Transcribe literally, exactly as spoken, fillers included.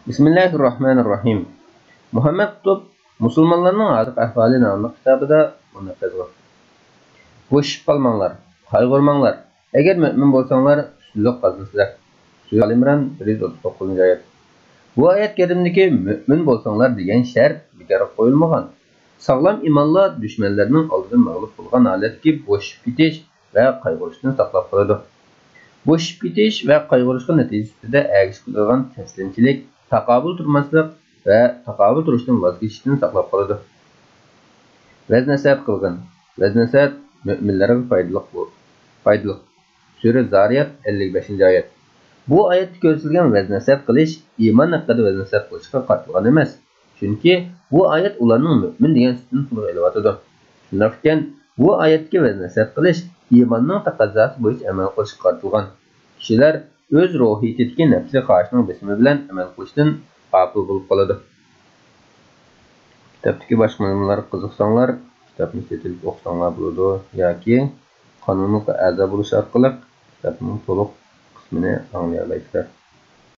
بىسمىللاھىررەھمانىررەھىم. مۇھەممەد قۇتۇب مۇسۇلمانلارنىڭ ھازىرقى ئەھۋالى ناملىق كىتابىدا مۇنداق يازغان: بوشىشىپ قالماڭلار، قايغۇرماڭلار. ئەگەر مۆمىن بولساڭلار، ئۈستۈنلۈك قازىنىسىلەر. سۈرە ئال ئىمران، بىر يۈز ئوتتۇز توققۇزىنچى ئايەت. بۇ ئايەت كەرىمدىكى مۆمىن بولساڭلار دېگەن شەرت بىكارغا قويۇلمىغان. ساغلام ئىمانلار دۈشمەنلەرنىڭ ئالدىدا مەغلۇپ بولغان ھالەتتىكى بوشىشىپ كېتىش ۋە قايغۇرۇشتىن ساقلاپ قالىدۇ. بوشىشىپ كېتىش ۋە قايغۇرۇشقا نەتىجىسىدە ئەگىشىپ كېلىدىغان تەسلىمچىلىك، تاقابىل تۇرماسلىق ۋە تاقابىل تۇرۇشتىن ۋاز كېچىشتىن ساقلاپ قالىدۇ. ۋەز نەسىھەت قىلغىن. ۋەز نەسىھەت مۆمىنلەرگە پايدىلىق بول-، پايدىلىق. سۈرە زارىيات، ئەللىك بەشىنچى ئايەت. بۇ ئايەتتە كۆرسىتىلگەن ۋەز نەسىھەت قىلىش ئىمان ھەققىدە ۋەز نەسىھەت قىلىشقا قارىتىلغان ئەمەس. چۈنكى بۇ ئايەت ئۇلارنىڭ مۆمىن دېگەن سۈپىتىنى تولۇق ئېلىۋاتىدۇ. شۇنداق ئىكەن، بۇ ئايەتتىكى ۋەز نەسىھەت قىلىش ئىماننىڭ تەقەززاسى بويىچە ئەمەل قىلىشقا قارىتىلغان. كىشىلەر ئۆز روھىيىتىدىكى نەپسىي خاھىشنىڭ بېسىمى بىلەن ئەمەل قىلىشتىن غاپىل بولۇپ قالىدۇ. كىتابتىكى باشقا مەزمۇنلارغا قىزىقساڭلار، كىتابنى سېتىۋېلىپ ئوقۇساڭلار بولىدۇ ياكى قانىلىمىزغا ئەزا بولۇش ئارقىلىق كىتابنىڭ تولۇق قىسمىنى ئاڭلىيالايسىلەر.